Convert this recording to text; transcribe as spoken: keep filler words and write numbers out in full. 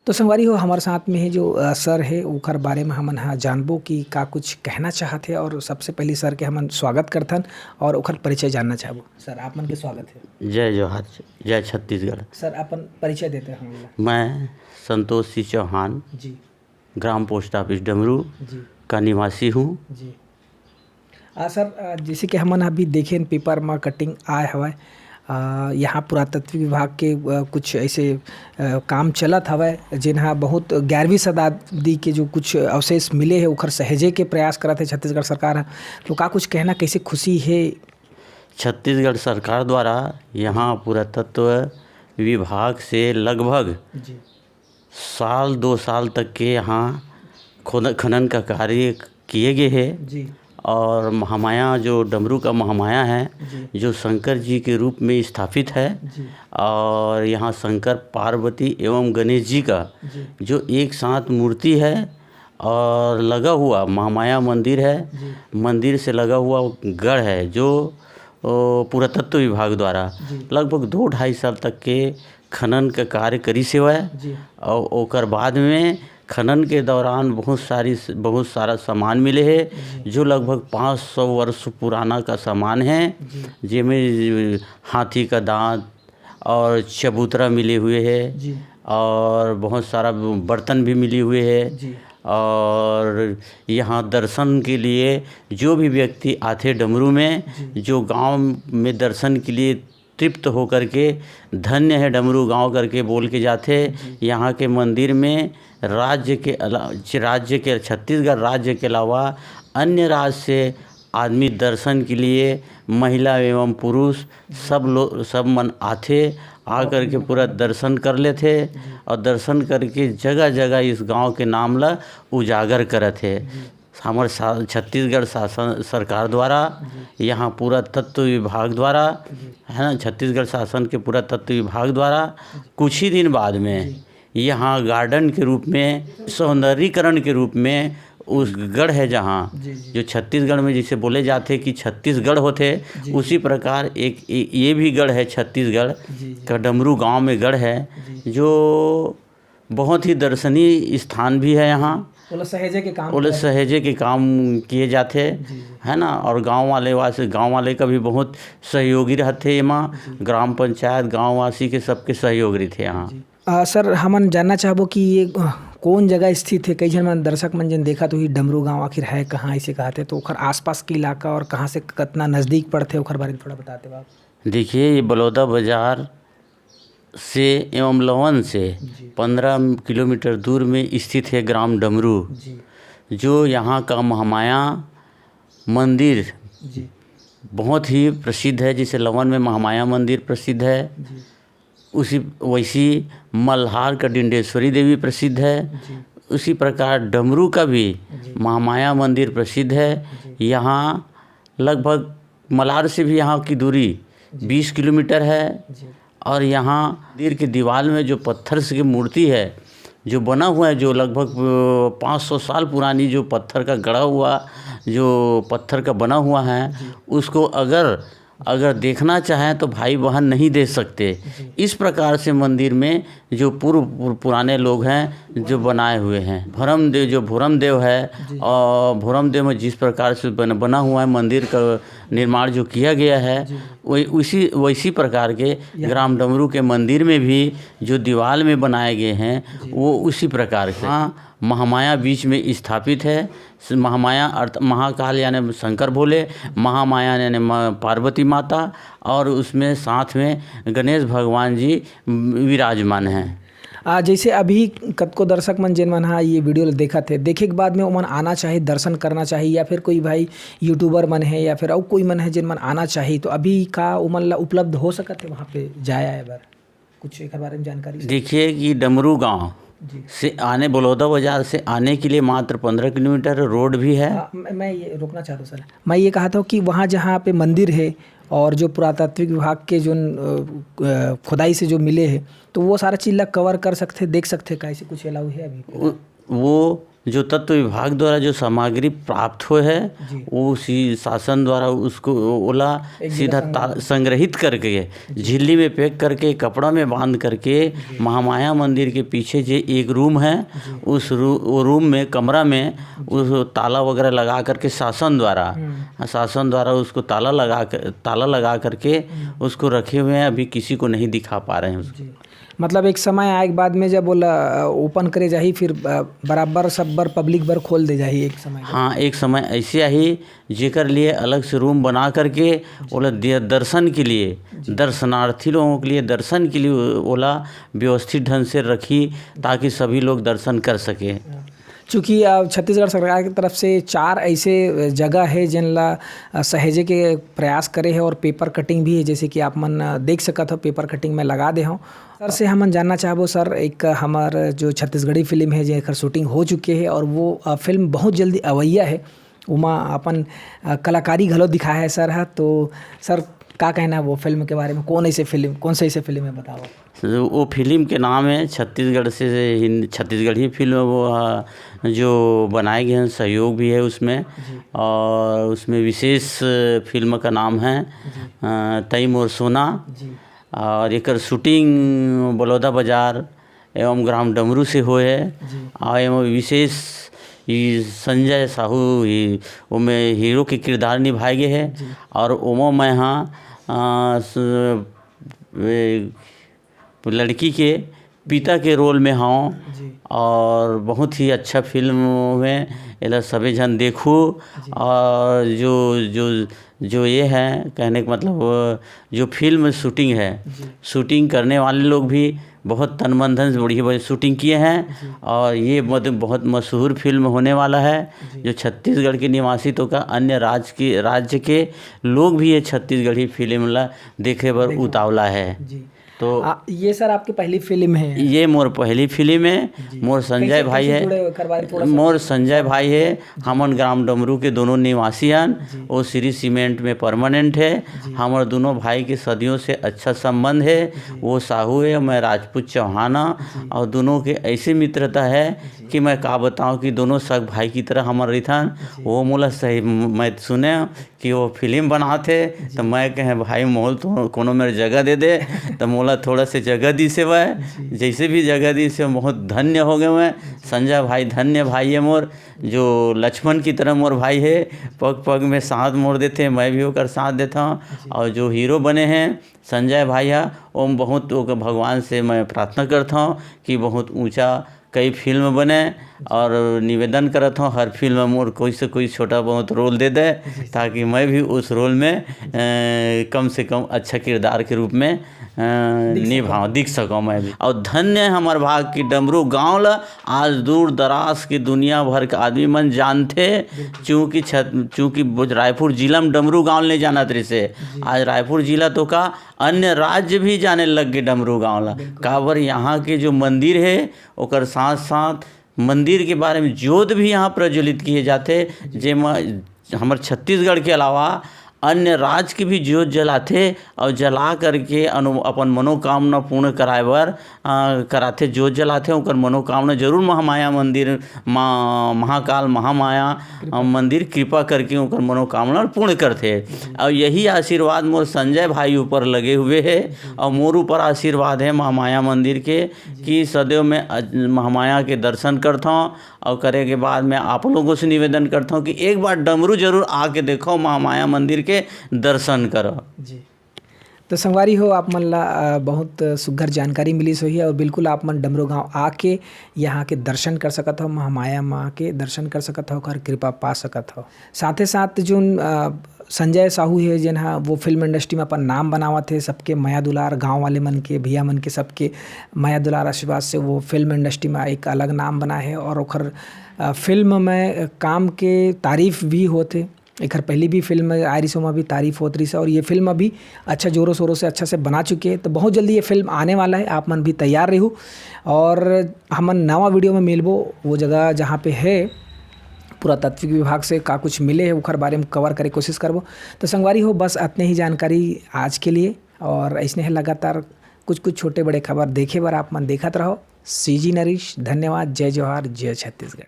तो संगवारी हो, हमारे साथ में ही जो, अ, सर है, ओखर बारे में हमन हा जानबो कि का कुछ कहना चाहत है, और सबसे पहले सर के हमन स्वागत करथन और ओखर परिचय जानना चाहबो। सर, आप मन के स्वागत है। जय जोहार, जय छत्तीसगढ़। सर, अपन परिचय देते हैं हम लोग। मैं संतोष सिंह चौहान, जी। ग्राम पोस्ट ऑफिस डमरू जी। का निवासी हूँ। जी। आ, सर, आ, जैसे कि हमन अभी देखेन, पेपर म कटिंग आए हवय, आ, यहाँ पुरातत्व विभाग के, आ, कुछ ऐसे, आ, काम चलत हवय, जिन ह बहुत ग्यारहवीं शताब्दी के जो कुछ अवशेष मिले हे, ओखर सहेजे के प्रयास करत हे छत्तीसगढ़ सरकार ह। तो का कुछ कहना, कैसे खुशी हे? छत्तीसगढ़ सरकार द्वारा यहाँ पुरातत्व विभाग से लगभग जी। साल, दो साल तक के यहाँ खोद-, खनन का कार्य किए गए हैं। जी। और महामाया, जो डमरू का महामाया है, जी। जो शंकर जी के रूप में स्थापित है, जी। और यहाँ शंकर, पार्वती एवं गणेश जी का जी। जो एक साथ मूर्ति है और लगा हुआ महामाया मंदिर है, जी। मंदिर से लगा हुआ गढ़ है, जो, ओ, पुरातत्व विभाग द्वारा जी। लगभग दो ढाई साल तक के खनन के कार्य करिस हेवय। जी। और ओकर बाद में खनन के दौरान बहुत सारी, बहुत सारा सामान मिले हे, जी। जो लगभग पाँच सौ वर्ष पुराना का सामान है, जी। जेमे हाथी का दांत और चबूतरा मिले हुए है जी। और बहुत सारा बर्तन भी मिले हुए है। जी। और यहाँ दर्शन के लिए जो भी व्यक्ति आथे डमरू में, जी। जो गांव में दर्शन के लिए तृप्त होकर के धन्य है डमरू गांव करके बोल के जाथे। जी। यहाँ के मंदिर में राज्य के अला-, राज्य के, छत्तीसगढ़ राज्य के अलावा अन्य राज्य से आदमी दर्शन के लिए, महिला एवं पुरुष सब लोग, सब मन आथे, आ करके पूरा दर्शन कर लेथे जी। और दर्शन करके जगह जगह इस गांव के नाम ला उजागर करत हे। जी। हमर सा-, छत्तीसगढ़ शासन सरकार द्वारा, जी। यहाँ पुरातत्व विभाग द्वारा, जी। है ना, छत्तीसगढ़ शासन के पुरातत्व विभाग द्वारा जी। कुछ ही दिन बाद में जी। यहाँ गार्डन के रूप में, सौंदर्यीकरण के रूप में उस गढ़ है जहाँ, जी, जी। जो छत्तीसगढ़ में जिसे बोले जाते कि छत्तीसगढ़ होते, जी, उसी जी। प्रकार एक ये, ये भी गढ़ है छत्तीसगढ़ जी, जी। का डमरू गांव में गढ़ है, जी। जो बहुत ही दर्शनीय स्थान भी है यहाँ। ओला सहेजे के काम ओला करे। सहेजे के काम किए जाथे, जी, जी। है ना। और गांव वाले वास-, गांव वाले का भी बहुत सहयोगी रहथे एमा। जी। ग्राम पंचायत, गांववासी के सबके सहयोग रहिथे यहाँ। जी। आ, सर, हमन जानना चाहबो कि ये, अ, कौन जगह स्थित है? कई झन मन, दर्शक मन जन देखत होही, डमरू गांव आखिर है कहाँ, इसे कहते, तो ओखर आसपास के इलाका और कहाँ से कितना नजदीक पड़थे, ओखर बारे में थोड़ा बताते आप। देखिए, ये बलौदा बाजार से एवं लवन से जी। पन्द्रह किलोमीटर दूर में स्थित है ग्राम डमरू, जी। जो यहाँ का महामाया मंदिर जी। बहुत ही प्रसिद्ध है, जिसे लवन में महामाया मंदिर प्रसिद्ध है। जी। उसी, वैसी मल्हार का डिंडेश्वरी देवी प्रसिद्ध है। जी। उसी प्रकार डमरू का भी जी। महामाया मंदिर प्रसिद्ध है। जी। यहाँ लगभग मल्हार से भी यहाँ की दूरी जी। बीस किलोमीटर है। जी। और यहाँ मंदिर के दीवार में जो पत्थर से की मूर्ति है, जो बना हुआ है, जो लगभग, अ, पाँच सौ साल पुरानी जो पत्थर का गढ़ा हुआ, जो पत्थर का बना हुआ है, जी। उसको अगर, अगर देखना चाहें तो भाई बहन नहीं देख सकते। जी। इस प्रकार से मंदिर में जो पूर्व, पुर-, पुराने लोग हैं, जो बनाए हुए हैं, भोरम देव, जो भोरम देव है, जी। और भोरम देव में जिस प्रकार से बन-, बना हुआ है मंदिर का निर्माण जो किया गया है, जी। वही, उसी, वैसी प्रकार के यहाँ ग्राम डमरू के मंदिर में भी जो दीवाल में बनाए गए हैं, जी। वो उसी प्रकार से। हाँ, महामाया बीच में स्थापित है। स-, महामाया अर्थ महाकाल यानी शंकर भोले, महामाया यानी म-, पार्वती माता, और उसमें साथ में गणेश भगवान जी विराजमान हैं। आ, जैसे अभी कतको दर्शक मन जेन मन हा ये वीडियो ल देखत हे, देखे के बाद में ओमन आना चाही, दर्शन करना चाही, या फिर कोई भाई यूट्यूबर मन है या फिर अउ कोई मन है जेन मन आना चाही, तो अभी का ओमन ला उपलब्ध हो सकत हे वहाँ पे जाए आए बर? कुछ एकर बारे में जानकारी सर? देखिए कि डमरू गांव जी। से आने, बलौदा बाजार से आने के लिए मात्र पन्द्रह किलोमीटर रोड भी है। आ, मैं, मैं ये रोकना चाहता हूँ सर, मैं ये कहा था कि वहाँ जहाँ पे मंदिर है और जो पुरातात्विक विभाग के जो, अ, अ, खुदाई से जो मिले हैं, तो वो सारा चीज़ ला कवर कर सकते, देख सकते का, ऐसे कुछ अलाउ है अभी? वो, वो जो तत्व विभाग द्वारा जो सामग्री प्राप्त होए हे, जी। वो सी-, शासन द्वारा उसको, ओला एक जगह सीधा ता-, संग्रहित। संग्रहित करके, जी। झिल्ली में पैक करके, कपड़ा में बांध करके, जी। महामाया मंदिर के पीछे जे एक रूम है, जी। उस रू-, वो रूम में, कमरा में, जी। उस ताला वगैरह लगा करके शासन द्वारा, हम्म। शासन द्वारा उसको ताला लगा कर, ताला लगा करके हम्म। उसको रखे हुए हैं, अभी किसी को नहीं दिखा पा रहे हैं उसको। जी। मतलब एक समय आए के बाद में जब ओला, अ, ओपन करे जाही, फिर, अ, बराबर सब बर पब्लिक बर खोल दे जाही एक समय बर। हाँ, एक समय ऐसे आही जेकर लिए अलग से रूम बना करके जी। ओला दे-, दर्शन के लिए, जी। दर्शनार्थी लोगों के लिए दर्शन के लिए ओला व्यवस्थित ढंग से रखी, ताकि सभी लोग दर्शन कर सके। हाँ। चूँकि, अ, छत्तीसगढ़ सरकार की तरफ से चार ऐसे जगह है जिन ला, अ, सहेजे के प्रयास करे है और पेपर कटिंग भी है, जैसे कि आप मन, अ, देख सकत हो, पेपर कटिंग में लगा दे हूँ। सर से हमन जानना चाहबो सर, एक हमर जो छत्तीसगढ़ी फिल्म है जेकर शूटिंग हो चुके है और वो, अ, फिल्म बहुत जल्दी अवैया है, उमा अपन, अ, कलाकारी घलो दिखाए है सर ह। तो सर, का कहना है वो फिल्म के बारे में? कौन ऐसे फिल्म, कौन से ऐसे फिल्म है, बताओ? वो फिल्म के नाम है छत्तीसगढ़ से हिंद-, छत्तीसगढ़ी फिल्म है वो, अ, जो बनाए गए हैं, सहयोग भी है उसमें। जी। और उसमें विशेष फिल्म का नाम है, जी। अ, तई मोर सोना। जी। और एकर शूटिंग बलौदा बाजार एवं ग्राम डमरू से होए है। जी। और एवं विशेष ई संजय साहू ही ओमे हीरो के किरदार निभाए गे हे। जी। और ओमा मैं हाँ, अ, स-, ए, लड़की के पिता के रोल में हवं। जी। और बहुत ही अच्छा फिल्म हे, एला सबे झन देखू। जी। और जो, जो, जो ये है, कहने का मतलब, जो फिल्म शूटिंग है, जी। शूटिंग करने वाले लोग भी बहुत तन मन धन से बढ़िया बढ़िया शूटिंग किए हैं। जी। और ये बहुत, बहुत मशहूर फिल्म होने वाला है, जी। जो छत्तीसगढ़ के निवासी तो का, अन्य राज्य के, राज्य के लोग भी ये छत्तीसगढ़ी फिल्म ला देखे बर देखे। उतावला है। जी। तो आ, ये सर आपकी पहली फिल्म है? ये मोर पहली फिल्म है। जी। मोर संजय कैसे, भाई कैसे है। जुड़े हो? एक बार थोड़ा सा मोर संजय भाई है। जी। हमन ग्राम डमरू के दोनों निवासी हन। जी। वो श्री सीमेंट में परमानेंट है। जी। हमर दोनों भाई के सदियों से अच्छा संबंध है। जी। वो साहू है, मैं राजपूत चौहान हाँ। जी। और दोनों के ऐसी मित्रता है जी। कि मैं का बताऊं कि दोनों सग भाई की तरह हमर रहिथन। जी। वो मोला सही, मैं सुने कि वो फिल्म बनात हे, जी। तो मैं कहे, "भाई, मोल तो कोनो मेर जगह दे दे।" तो मोला थोड़ा से जगह दिस हे वह, जी। जैसे भी जगह दिस हे, बहुत धन्य हो गए मैं। जी। संजय भाई, धन्य भाई है मोर, जो लक्ष्मण की तरह मोर भाई है, पग पग में साथ मोर देथे, मैं भी ओकर साथ देता हूँ। जी। और जो हीरो बने हैं संजय भाई हा, ओम बहुत ओकर भगवान से मैं प्रार्थना करता हूँ कि बहुत ऊंचा कई फिल्म बने, और निवेदन करत हूँ, हर फिल्म में मोर कोई से कोई छोटा बहुत रोल दे दे, जी। ताकि मैं भी उस रोल में, अ, कम से कम अच्छा किरदार के रूप में, अ, दिख सकूं। निभाऊं, दिख सकूं मैं भी। और धन्य है हमार भाग की डमरू गांव ला आज दूर दराज की दुनिया भर के आदमी मन जानथे, बिल्कुल। चूंकि छत-, चूंकि बुज-, रायपुर जिला में डमरू गांव नहीं जानत रहिसे। जी। आज रायपुर जिला तो का, अन्य राज्य भी जाने लग गे डमरू गांव ला। बिल्कुल। काबर यहाँ के जो मंदिर है, ओकर साथ-साथ मंदिर के बारे में जोत भी यहाँ प्रज्वलित किए जाथे, जी। जेमा हमर छत्तीसगढ़ के अलावा अन्य राज्य के भी जोत जलाथे और जला करके अनु-, अपन मनोकामना पूर्ण कराए बर, अ, कराथे, जोत जलाथे, ओकर मनोकामना जरूर महामाया मंदिर, माँ महाकाल महामाया, कृपा। अ, मंदिर कृपा करके ओकर मनोकामना पूर्ण करथे। जी। और यही आशीर्वाद मोर संजय भाई ऊपर लगे हुए है, जी। और मोर ऊपर आशीर्वाद है महामाया मंदिर के, जी। कि सदैव मैं अज-, महामाया के दर्शन करथौं, और करे के बाद मैं आप लोगों से निवेदन करथौं कि एक बार डमरू जरूर आके देखो, महामाया मंदिर के दर्शन करो। जी। तो संगवारी हो, आप मन ला, अ, बहुत सुग्घर जानकारी मिलिस होही और बिल्कुल आप मन डमरू गांव आके यहाँ के दर्शन कर सकत हो, महामाया माँ के दर्शन कर सकत हो, ओकर कृपा पा सकत हो। साथे साथ जोन, अ, संजय साहू हे, जेन हा वो फिल्म इंडस्ट्री में अपन नाम बनावत हे, सबके मया दुलार, गांव वाले मन के, भैया मन के, सबके मया दुलार आशीर्वाद से वो फिल्म इंडस्ट्री में एक अलग नाम बना है और ओकर, अ, फिल्म में काम के तारीफ भी होत हे। एकर पहली भी फिल्म आए रिहिस, ओमा भी तारीफ होत रिहिस हे और ये फिल्म अभी अच्छा जोरों शोरों से अच्छा से बना चुके हे। तो बहुत जल्दी ये फिल्म आने वाला है, आप मन भी तैयार रहू और हमन नवा वीडियो में मिलबो वो जगह जहाँ पे है पुरातात्विक विभाग से का कुछ मिले है, ओकर बारे में कवर करे कोशिश करबो। तो संगवारी हो, बस अतने ही जानकारी आज के लिए और ऐसने है लगातार कुछ कुछ छोटे बड़े खबर देखे बर आप मन देखत रहो। सीजी नरेश, धन्यवाद। जय जोहार, जय छत्तीसगढ़।